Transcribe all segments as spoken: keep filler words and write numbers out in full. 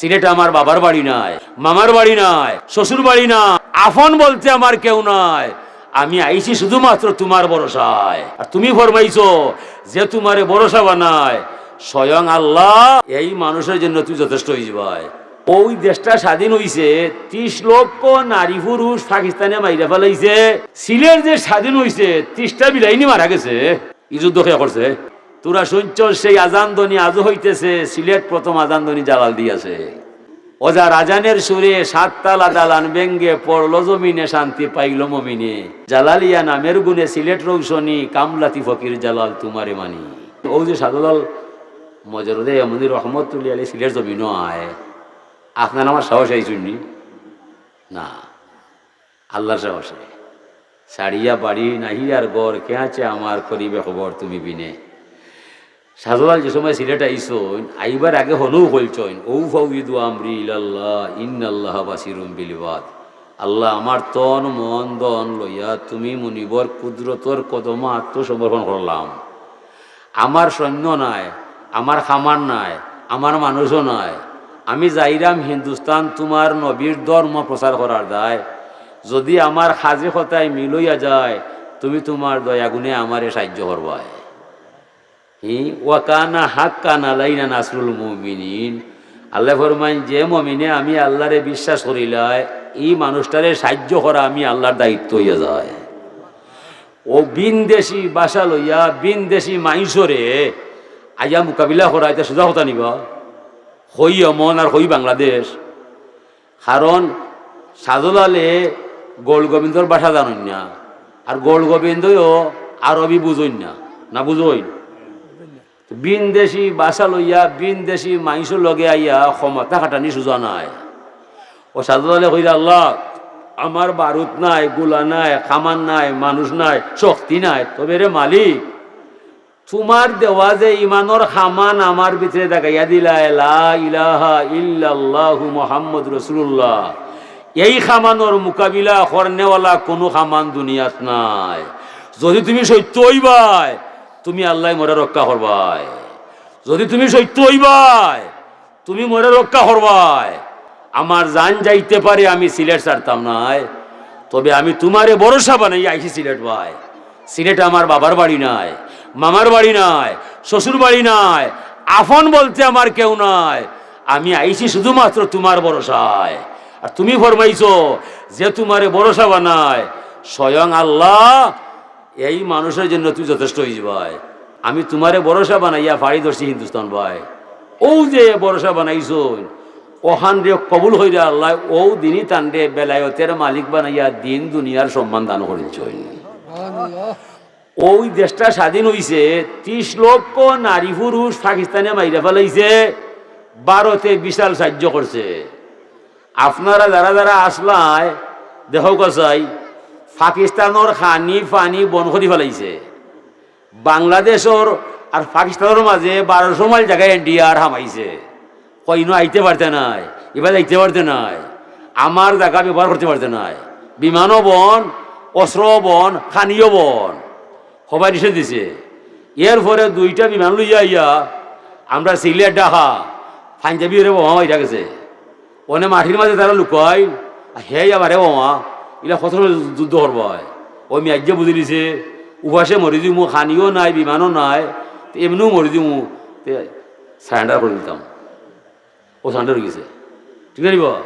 সিলেট আমার বাবার বাড়ি নায়, মামার বাড়ি নায়, শ্বশুর বাড়ি না, আপন বলতে আমার কেউ নাই। আমি আইছি শুধুমাত্র তুমার ভরসায়। আর তুমি ফরমাইছো, যে তুমারে ভরসা বানায়, স্বয়ং আল্লাহ এই মানুষের জন্য তুমি যথেষ্ট অইযিবায়। ওই দেশটা স্বাধীন অইছে, ত্রিশ লক্ষ নারী পুরুষ পাকিস্তানে মাইরা ফালাইছে। সিলেট যে স্বাধীন অইছে, ত্রিশটা বিলাইনি মারা গেছে। ই যুদ্ধ কে করছে? তোরা শুনছস, সেই আজান ধ্বনি আজও হইতেছে। সিলেট প্রথম আজান ধ্বনি জালাল দিয়াছে। ওজার আজানের সুরে সাততলা দালান ভেঙ্গে পড়ল জমিনে, শান্তি পাইল মমিনে। জালালিয়া নামের গুণে সিলেট রৌশনি, কামলাতি ফকির জালাল তুমারে মানি। ও যে শাহজালাল মজরুদে ইয়ামনি রহমতুল্লাহ আলী সিলেট জমিনও আয়, আপনার আমার সাহস আইছুননি? না। আল্লাহর সাহসে। ছাড়িয়া বাড়ি নাহি আর ঘর, কে আছে আমার করিবে খবর তুমি বিনে। শাহজালাল যে সময় সিলেট আইছইন, আইবার আগে হনু কইলছইন, "ও ফাউইদু আমরি ইলাল্লাহ, ইন্নাল্লাহ বাসিরুম বিল ইবাদ।" আল্লাহ, আমার তন মন ধন লইয়া তুমি মুনিবর কুদরতর কদমো আত্মসমর্পণ করলাম। আমার সৈন্য নাই, আমার খামার নাই, আমার মানুষও নাই। আমি যাইরাম হিন্দুস্তান তুমার নবীর ধর্ম প্রচার করার দায়। যদি আমার খাজি কথায় মিল অইয়া যায়, তুমি তুমার দয়া গুণে আমারে সাহায্য করবায়। হি, "ওয়া কানা হাক্কান আলাইনা নাসরুল মুমিনিন।" আল্লাহ ফরমাইন, "যে মমিনে আমি আল্লাহরে বিশ্বাস করিলায়, ই মানুষটারে সাহায্য করা আমি আল্লাহর দায়িত্ব অইয়া যায়।" ও বিনদেশি ভাষা লইয়া বিনদেশি মাইনষরে আইয়া মোকাবিলা করা, ইটা সুজা কথা নিবা? কই অমন আর কই বাংলাদেশ। কারণ শাহজালালে গৌর গোবিন্দর ভাষা জানইন না, আর গৌর গোবিন্দও আরবি বুঝইন না, না বুঝইন? বিনদেশি ভাষা লইয়া বিনদেশি মাইনষর লগে আইয়া ক্ষমতা খাটানি সুজা নায়। ও শাহজালালে কইরা, "আল্লাহ, আমার বারুদ নাই, গুলা নাই, খামান নাই, মানুষ নাই, শক্তি নাই, তবে রে মালিক, তুমার দেওয়া যে ইমানর খামান আমার ভিতরে দাগাইয়া দিলায়, লা ইলাহা ইল্লাল্লাহু মুহাম্মদ রাসূলুল্লাহ, এই খামানর মোকাবিলা করনেওয়ালা কুনু খামান দুনিয়াত নাই। যদি তুমি সত্য অইবায়, তুমি আল্লায় মোরে রক্ষা করবায়। যদি তুমি সত্য অইবায়, তুমি মোরে রক্ষা করবায়। আমার জান যাইতে পারে, আমি সিলেট ছাড়তাম নায়, তবে আমি তুমারে ভরসা বানাইয়া আইছি সিলেট ভাই। সিলেট আমার বাবার বাড়ি নায়, মামার বাড়ি নায়, শ্বশুর বাড়ি নায়, আপন বলতে আমার কেউ নাই। আমি আইছি শুধুমাত্র তুমার ভরসায়।" আর তুমি ফরমাইছো, "যে তুমারে ভরসা বানায়, স্বয়ং আল্লাহ এই মানুষের জন্য তুমি যথেষ্ট অইযিবায়।" আমি তুমারে ভরসা বানাইয়া ফাড়ি ধরছি হিন্দুস্তান ভাই। অউ যে ভরসা বানাইছইন, অখানরে কবুল কইরা আল্লায় অউ দিনই তানরে বেলায়তের মালিক বানাইয়া দিন দুনিয়ার সম্মান দান করিলছইন। অউ দেশটা স্বাধীন অইছে, ত্রিশ লক্ষ নারী পুরুষ পাকিস্তানে মাইরা ফালাইছে, ভারতে বিশাল সাহায্য করছে। আপনারা যারা যারা আছলায়, দেখউক্কা চাই, পাকিস্তানর খানি পানি বন্ধ করি ফালাইছে। বাংলাদেশর আর পাকিস্তানর মাঝে বারোশো মাইল জাগা এনডিআর হামাইছে। কইনো আইতে পারতে নায়, ইবা যাইতে পারতে নায়, আমার জাগা ব্যবহার করতে পারতে নায়। বিমানও বন্ধ, অস্ত্রও বন্ধ, খানিও বন্ধ, হবাই নিষেধ দিছে। এরপরে দুইটা বিমান লইয়া আইয়া আমরা সিলেট ঢাকা পাঞ্জাবি ওরে বোমা মাইরা গেছে। অনে মাটির মাঝে তারা লুকাইল, আর হে আমারে বোমা, ইলা কত সময় যুদ্ধ করবায়। অউ মিয়াজ্জে বুঝি নিছে, উপাসে মরি দিমু, খানিও নাই, বিমানও নাই, তে এমনেউ মরি দিমু, তে surrender করি দিতাম। অউ surrender অই গেছে, ঠিক না নি বা?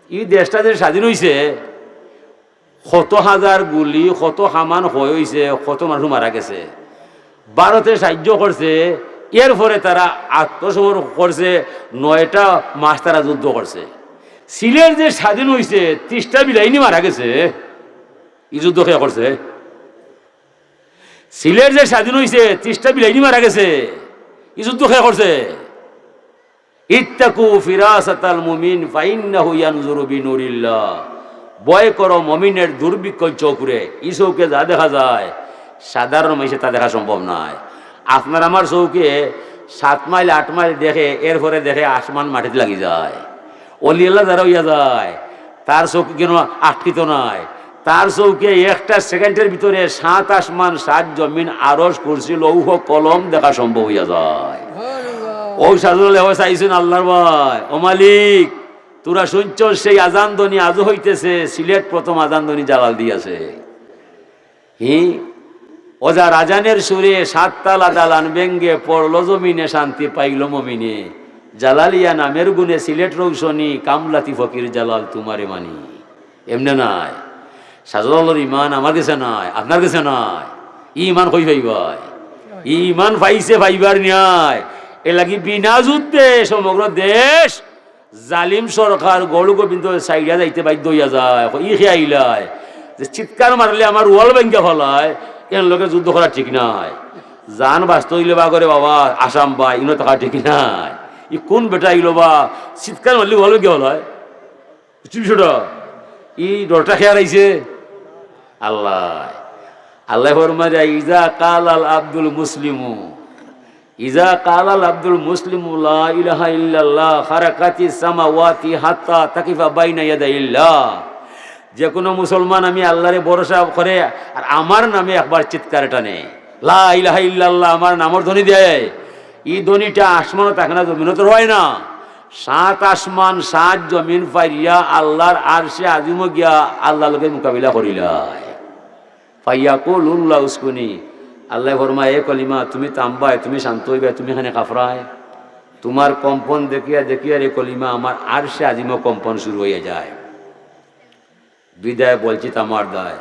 ই দেশটা যে স্বাধীন অইছে, কত হাজার গুলি, কত কামান ক্ষয় অইছে, কত মানুষ মারা গেছে। ভারতে সাহায্য করছে, এরপরে তারা আত্মসমর্পণ করছে, নয়টা মাস তারা যুদ্ধ করছে। সিলেট যে স্বাধীন অইছে, ত্রিশটা বিলাইনি মারা গেছে, ই যুদ্ধ কে করছে? সিলেট যে স্বাধীন অইছে, ত্রিশটা বিলাইনি মারা গেছে, ই যুদ্ধ কে করছে? ইত্তাকু ফিরাসাতাল মুমিন ফাইন্নাহু ইয়ানজুরু বিনুরিল্লাহ। ভয় করো মুমিনের দুর্বৃক্ষ চকুরে, ই চউখে যা দেখা যায়, সাধারণ মাইনষে তা দেখা সম্ভব নায়। আপনার আমার চউখে সাত মাইল আট মাইল দেখে, এরপরে দেখে আসমান মাটিত লাগি যায়। অলি আল্লাহ যারা অইয়া যায়, তার চউখ কেনে আটকিত নায়। তার চউখে একটা সেকেন্ডের ভিতরে সাত আসমান, সাত জমিন, আরশ, কুরসি, লৌহ, কলম দেখা সম্ভব অইয়া যায়। ও শাহজালাল, ও চাইছইন আল্লাহর ভাই, ও মালিক, তোরা শুনছস সেই আজান ধ্বনি আজও হইতেছে, সিলেট প্রথম আজান ধ্বনি জালাল দিয়াছে। হি, ওজার আজানের সুরে সাততলা দালান ভেঙ্গে পড়ল জমিনে, শান্তি পাইল মমিনে। জালালিয়া নামের গুণে সিলেট রৌশনি, কামলাতি ফকির জালাল তোমারে মানি। এমনে নায়, শাহজালালর ইমান আমার গেছে নায়, আপনার গেছে নায়। ই ইমান কই পাইবায়? ই ইমান পাইছে পাইবার ন্যায়। এর লাগি বিনা যুদ্ধে সমগ্র দেশ জালিম সরকার গৌর গোবিন্দ সাইডা যাইতে বাধ্য হইয়া যায়। ই খেয়াইলায় যে চিৎকার মারলে আমার ওয়াল ভাঙ্গা ফালায়, এর লগে যুদ্ধ করা ঠিক নায়। জান বাঁচতে হইলে বা করে বাবা আসাম বা ইনো থাকা ঠিক নায়। ই কোন বেটা আইলো বা চিৎকার মারলে ওয়াল ভাঙ্গা ফালায়? বুঝছি বিষয়টা? ই ডরটা খেয়াল আইছে? আল্লাহ, আল্লাহ ফরমায়, "ইজা কালাল আব্দুল মুসলিমু, ইজা কালাল আব্দুল মুসলিমু লা ইলাহা ইল্লাল্লাহ, খারাকাতিস সামাওয়াতি হাত্তা তাকিফা বাইনা ইয়াদাইল্লাহ।" যে কোনো মুসলমান আমি আল্লাহরে ভরসা করে আর আমার নামে একবার চিৎকার টানে, লা ইলাহা ইল্লাল্লাহ, আমার নামর ধ্বনি দেয়, ই ধ্বনিটা আসমানও থাকে না, জমিনও তো হয় না। সাত আসমান, সাত জমিন ফারিয়া আল্লাহর আরশে আজিমও গিয়া আল্লাহর লগে মোকাবিলা করিলায়। ফায়াকুলুল্লাহ উসকুনি, আল্লাহ ফরমায়, "এ কলিমা, তুমি থামবায়, তুমি শান্ত হইবায়, তুমি এখানে কাফরায়।" তোমার কম্পন দেখিয়া দেখিয়া রে কলিমা, আমার আরশে আজিমও কম্পন শুরু হইয়া যায়। বিদায় বলছি থামার দায়।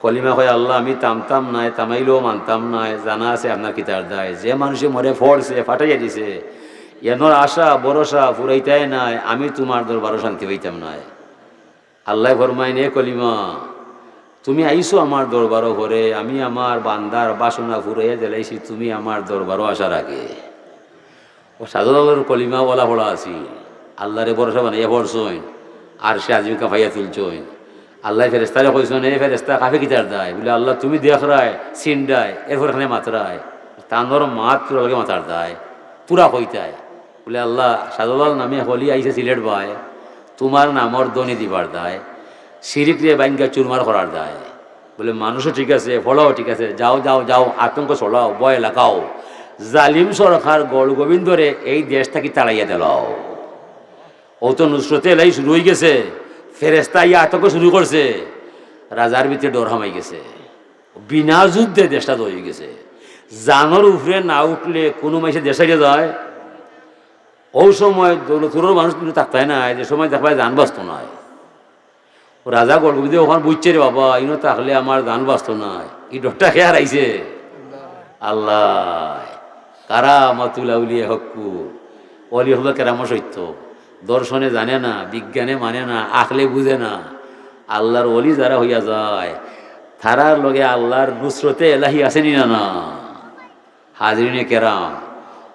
কলিমা কয়, "আল্লাহ, আমি থামতাম নায়, থামাইলেও মানতাম নায়, জানা আছে আপনার কিতার দায়। যে মানুষে মরে ফড়ছে, ফাটাইয়া দিছে, এনর আশা ভরসা ফুরাইতায় নায়, আমি তোমার দরবারও শান্তি পাইতাম নায়।" আল্লাহ ফরমাইন, "এ কলিমা, তুমি আইছো আমার দরবারও পরে, আমি আমার বান্দার বাসনা ফুরাইয়া দিলাইছি, তুমি আমার দরবারও আসার আগে।" ও শাহজালালর কলিমা ওলা পড়া আছিল, আল্লাহরে ভরসা বানাইয়া পড়ছইন, আরশে আজিম কাঁপাইয়া তুলছইন। আল্লাহ ফেরেস্তারে কইছইন, "এ ফেরেস্তা, কাঁপে কিতার দায়?" বলে, "আল্লাহ, তুমি দেখরায়, চিনরায়, এরপর এখানে মাতরায়, তানর মাত তোর লগে মাতার দায়, পুরা কইতায়।" বলে, "আল্লাহ, শাহজালাল নামে হলি আইছে সিলেট বায়, তোমার নামর ধ্বনি দিবার দায়, শিরিকরে ভাঙ্গা চুরমার করার দায়।" বলে, "মানুষও ঠিক আছে, ফলাও ঠিক আছে, যাও, যাও, যাও, আতঙ্ক ছড়াও, ভয় লাগাও, জালিম সরকার গৌর গোবিন্দরে এই দেশ থাকি তাড়াইয়া দিলাও।" ও তো নুসরতে এলাহি শুরু হয়ে গেছে, ফেরেস্তা ইয়া আতঙ্ক শুরু করছে, রাজার ভিতরে ডর হামাই গেছে। বিনা যুদ্ধে দেশটা হয়ে গেছে। জানর উপরে না উঠলে কোনো মাইসে দেশ ছাড়িয়া যায়? ও সময় দৌলতপুরের মানুষ কিন্তু থাকতায় না, যে সময় দেখবায় জান বাঁচতো নায়। ও রাজা গড়গুড়ি দিয়ে ওখানে বুঝছে, "রে বাবা, ইনো থাকলে আমার জান বাঁচতো নায়।" এই ডরটা কে হারাইছে? আল্লাহ। কারামাতুল আউলিয়া হক্কু। অলি হলো কেরামত সত্য। দর্শনে জানে না, বিজ্ঞানে মানে না, আখলে বুঝে না। আল্লাহর অলি যারা হইয়া যায়, তারার লগে আল্লাহর নুসরতে এলাহি আছে নি না? না। হাজিরিনে কেরাম,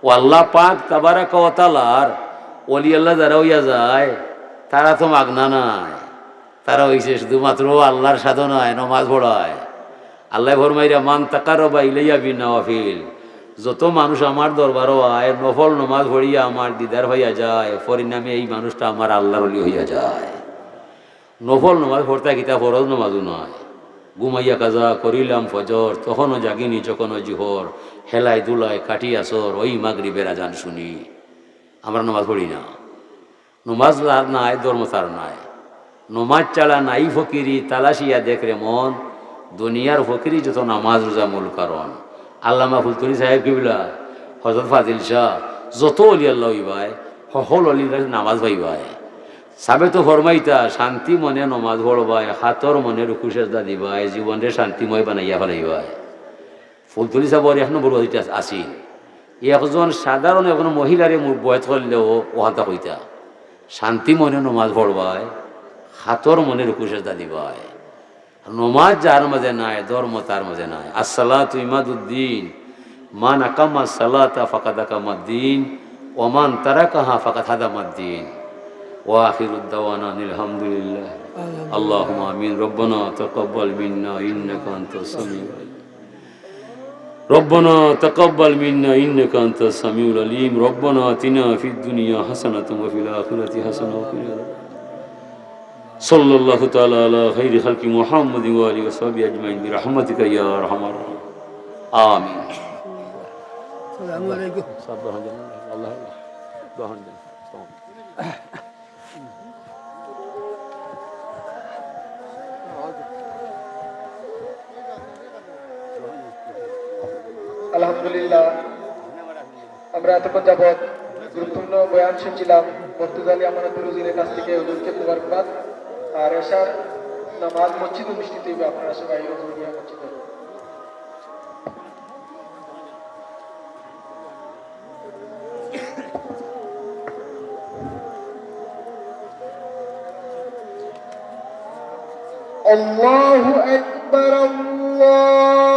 ও আল্লাহ পাক তাবারাকা ওয়া তাআলার অলি আল্লাহ যারা হইয়া যায়, তারা তো মাগনা নায়, তারা হইছে শুধুমাত্র আল্লাহর সাধনায় নমাজ পড়ায়। আল্লাহ ফরমাইরা, "মান তাকাররাবা ইলাইয়া বিন নওয়াফিল", যত মানুষ আমার দরবারও আয়, নফল নমাজ পড়িয়া আমার দিদার হইয়া যায়, পরিণামে এই মানুষটা আমার আল্লাহর অলি হইয়া যায়। নফল নমাজ পড়তা কিতা ফরজ নমাজও নাই। ঘুমাইয়া কাজা করিলাম ফজর, তখনও জাগিনি যখনও জোহর, হেলায় দুলায় কাটি আসর, ওই মাগরিবের আজান শুনি। আমরা নমাজ পড়ি না। নমাজ যার নাই, ধর্ম তার নাই। নমাজ ছাড়া নাই ফকিরি, তালাশিয়া দেখ রে মন, দুনিয়ার ফকিরি যত নামাজ রোজা মূল কারণ। আল্লামা ফুলতলি সাহেব কিবলা, হযরত ফাজিল শাহ, যত অলি আল্লাহ হইবায়, হকল অলির কাছে নামাজ পাইবায়। সাবে তো ফরমাইতা, "শান্তি মনে নমাজ পড়বায়, কাতর মনে রুকু সেজদা দিবায়, জীবনরে শান্তিময় বানাইয়া ফালাইবায়।" ফুলতলি সাবর এক নম্বর ওয়াজিটা আছিল। একজন সাধারণ একজন মহিলারে মু-, বয়াত করলেও ওখানটা কইতা, "শান্তি মনে নমাজ পড়বায়, কাতর মনে রুকু সেজদা দিবায়।" নমাজ যার মাঝে নাই, ধর্ম তার মাঝে নাই। আসসালাতু ইমাদুদ্দিন, মান আকামা সালাতা ফাকাদ আকামাদ্দিন, ওয়া মান তারাকাহা ফাকাদ হাদামাদ্দিন। ওয়া আখিরুদ দাওয়ানা আনিল হামদুলিল্লাহ। আল্লাহুম্মা আমিন। রব্বানা তাকাব্বাল মিন্না ইন্নাকা আনতাস সামিউল আলিম। ربنا تقبل منا إنك أنت السميع العليم. ربنا آتنا في الدنيا حسنة وفي الآخرة حسنة وقنا عذاب النار. صلى الله تعالى على خير خلق محمد وآله وصحبه أجمعين برحمتك يا أرحم الراحمين. آمين. السلام عليكم. আল্লাহ আল্লাহ। দোয়া হন যেন। আলহামদুলিল্লাহ, আমরা এতক্ষণ যাবৎ গুরুত্বপূর্ণ বয়ান শুনছিলাম মর্তুজা আলী আমানতপুরী হুজুরের কাছ থেকে। হুজুরকে মুবারকবাদ। আর এশার নামাজ মসজিদে অনুষ্ঠিত হইবে, আপনারা সবাই হুজুর গিয়া মসজিদে। الله أكبر، الله